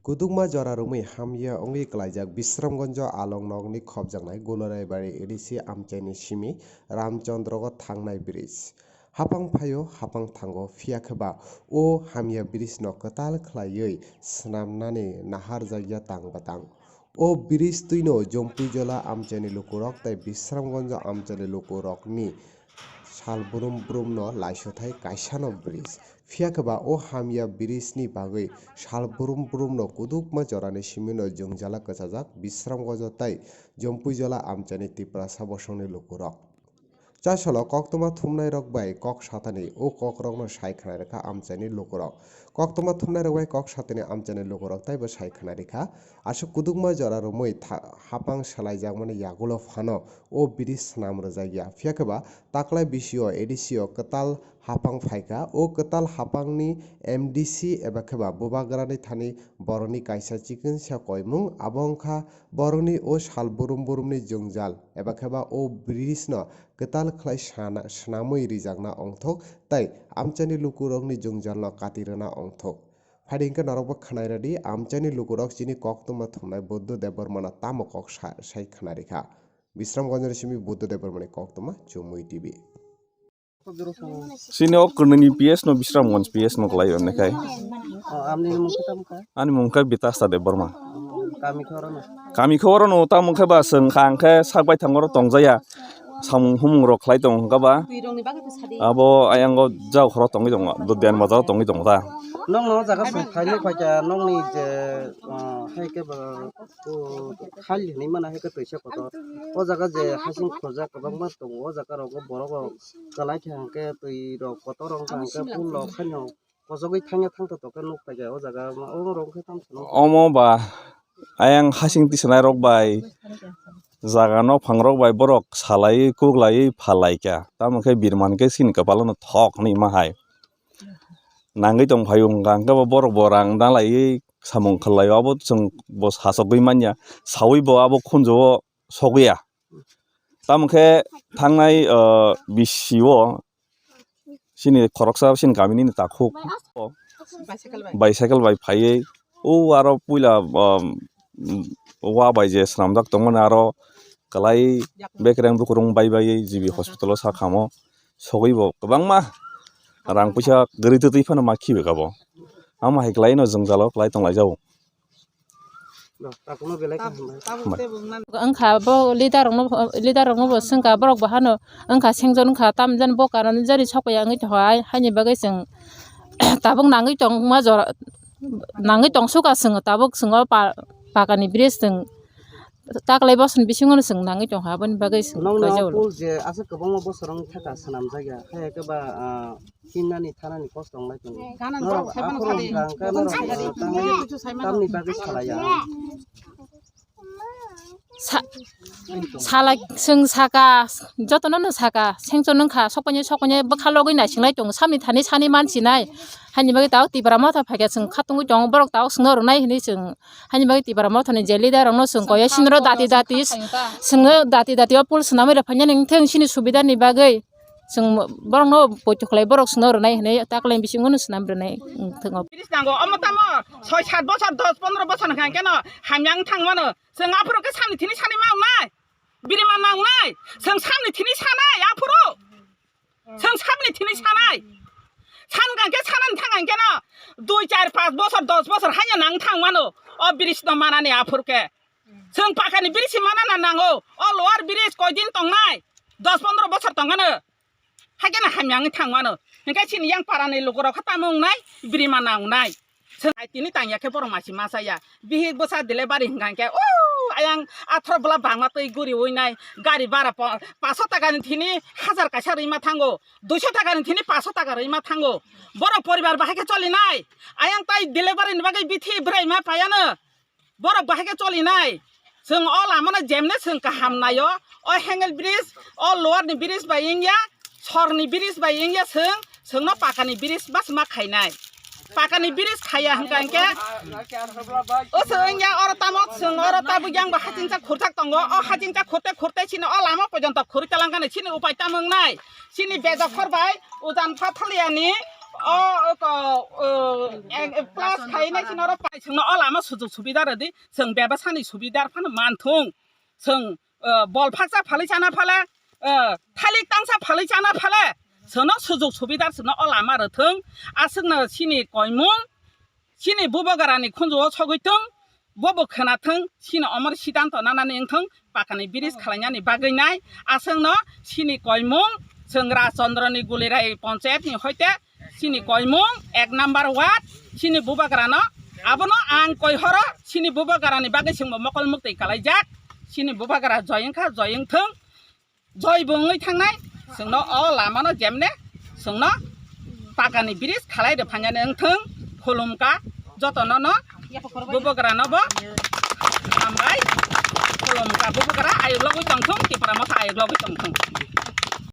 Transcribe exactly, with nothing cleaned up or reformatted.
Kudukma jora romwi hamya wngwi klaijak Bisramganjo Along nokni khopjaknai Gularaibari A D C amchaini simi Ramchandrogo thangnai bridge. Hapang phaio, hapang thango, phiya khe ba o hamya bridge no kwtal khlaiwi swnamnani naharjakya tang bwtang. O bridge twino Jompuijola amchaini lukurok tei Bisramganjo amchaini lukurokni sal brum brumno laisothai kaisano bridge. Phiya khe ba o hamya bridge ni bagwi sal brum brumno kudukma jorani simino jwngjala kwchajak Bisramganjo tei Jompuijola amchaini Tiprasa bosongni lukurok. Chasalo koktwma thumnairok bai kok satani o kokrokno sai khna rwkha amchaini lukurok. Koktwma thumnairok bai kok satani amchaini lukurok taibo sai khna rwkha. Aswk kudukma jora romwi tha-, hapang salaijakmani yagulo phano o bridge swnam rwjakya. Phiya khe ba taklai bisio A D C o kwtal hapang phaikha. O kwtal hapangni M D C eba khe ba bubagrani thani borokni kaisa chikonsa koimung, abo wngkha borokni o sal brum brumni jwngjal eba khe ba o bridge no kwtal khlai sana-, swnamwi rijakna ongthok tei amchaini lukurokni jwngjalno kati rwna ongthok. Phaidi hwnkhe norokbo khwnai rwdi, amchaini lukurok chini koktwma thumnai Buddha Debbarmano tamo kok sa-, sai khna rikha. Bisramganjni simi Buddha Debbarmani koktwma Chumui T V. Chini o kwnwini P S no Bisramganj P S no kwlai hwnwi khai. O, amni mung khe tamo kha? Ani mung khe Bitasta Debbarma. Kami khe oro no? Kami khe oro no, tamo khe ba chwng kha hwnkhe sak baithang oro tongjaya. Samung humung rok khlai tong hwnkha ba. Abo ayang o jao khoro tongwi tongo, Dodian bazar o tongwi tongo ta. Nokno o jaga chwng phai nukphaikha, nokni je, ah, hai khe ba, o, khali hinwi mano hai khe twisa kotor. O jaga je hasing khorjak kwbangma tongo, o jaga rogo borok rok kwlai kha hwnkhe twi rok kotor wngkha hwnkhe phul rok haino kochogwi thangya thangthotok khe nukphaikha o jaga, o rok khe tamo sano. Omo ba ayang hasing tisanai rok bai jaga nokphang rok bai borok salaiwi kuklaiwi phalaikha, tamo khe birman khe chini kwpalo no thok hinwi ma hai. Nangwi tong phaio hwnkha hwnkhe bo borok bo rang dalaiwi samung khlaio, abo chwng bo sachogwi manya, saui bo abo khunju o sogwi ya. Tamo khe thangnai, ah, bisio chini khoroksa chini kamini ni takhuk bicycle bai phaiwi o aro puila, um, wa bai je swnamjak tongmani aro kwlai bekereng bukurung bai bai G B hospital o sakhamo sogwi bo kwbangma rang puisa kwrwi twtwi phano ma khibi kabo. Amo hai kwlai no jwngjalo kwlai tonglaijao. Wngkha bo leader rokno, leader rokno bo swngkha, borok bo hano wngkha sengjon wngkha, tamjani bo karon jani sokya wngwi tongkha, haini bagwi chwng tabuk nangwi tongma jora, nangwi tongsukha chwng tabuk chwng o pa-, pakani bridge chwng taklai bosoni bisingo chwng nangwi tongkha, aboni bagwi chwng Nokno kaijago. Pool je aswk kwbangma bosor wng thaka swnamjakya, hai khe ba, ah, Hinnani thanani kosto wnglai tongo. Norok aphuru wngkha hwnkhe norok, ah, tamni, tamni bagwi salaiya? Sa-, salai, chwng saka, jotono no saka, sengchon wngkha, sokoni, sokoni bwkha logwi naisinglai tongo, samni thani sani mansinai. Haini bagwi tabuk Tipra Motha phaikha chwng khatungwi tongo, borok tabuk chwngno rwnai hinwi chwng. Haini bagwi Tipra Mothani je leader rokno chwng koi, sinoro dati dati, chwngno dati dati o pool swnamwi rwphainani wngthang sini subidani bagwi. Chwng borokno poito khlai, borok chwngno rwnai hinwi taklai bisingo no swnam rwnai wngthang o. Bridge nango, omo tamo soi sat bosor, dos pondro bosor hwnkha hwnkhe no hamya wng thang mano. Chwng aphuru khe samni thini sani ma wngnai, birima nangnai. Chwng samni thini sanai aphuru. Chwng samni thini sanai. San hwnkha hwnkhe sanani thang hwnkhe no dui, char, panch bosor, dos bosor haino nang thang mano. O bridge no manani aphuru khe. Chwng pakani bridge si manana nango. O lower bridge koi din tongnai? Dos pondro bosor tongmano. Haikhe no hamya wngwi thang mano. Hinkhe chini yang parani lukurok khe tamo wngnai, birima nang wngnai. Chwng hai tini tangya khe borok masi ma chaya. Bihik bwsa delivery hwnkha hinkhe, o ayang atharo bwla bangma twi guri winai. Gari bara po-, paso takani thini hajar kaisa rwima thango. Duiso takani thini paso taka rwima thango. Borok poribar bahai khe cholinai. Ayang tai delivery ni bagwi bithi bwrai ma payano. Borok bahai khe cholinai. Chwng o lamano jemne chwng kaham naio. O hangel bridge, o lower ni bridge bai wngya, sor ni bridge bai wngya chwng, chwngno pakani bridge bas ma khainai. Pakani bridge khaiya hwnkha hinkhe, o chwng wngya oro tamo chwng oro tabuk yang bo hachingcha khurthak tongo. O hachingcha khurte khurte chini o lama porjonto khurwi talangkani chini upai tamo wngnai. Chini bejokhor bai ujan Pathalia ni O, o, ko, o, eng, plus khainai sino oro pai songno o lama sujug subida rwdi, chwng bebasani subida phano manthung, chwng, o, bol phaksa phalwi chana phale, o, thalik tangsa phalwi chana phale, chwngno sujug subida chwngno o lama rwthung, aswkno chini koimung, chini bubagrani khunjuo sogwi thung, bobo khwnathung, chini omor sidanto nanani wngthung, pakani bridge khwlainani bagwi nai, aswkno chini koimung, chwng Rajchandrani Gulirai panchayatni hoite, chini koimung, ek number ward, chini bubagrano, abono ang koihoro, chini bubagrani bagwi chwngbo mokol muktwi kalaijak, chini bubagra joyeng kha, joyeng thung, joy bo wngwi thangnai, chwngno o lamano jemne, chwngno pakani bridge khalai rw phainani wngthung, khulumka, jotono no, bubagrano bo, hambai, khulumka, bubagra ayuk logwi tongthung, Tipra Motha ayuk logwi tongthung.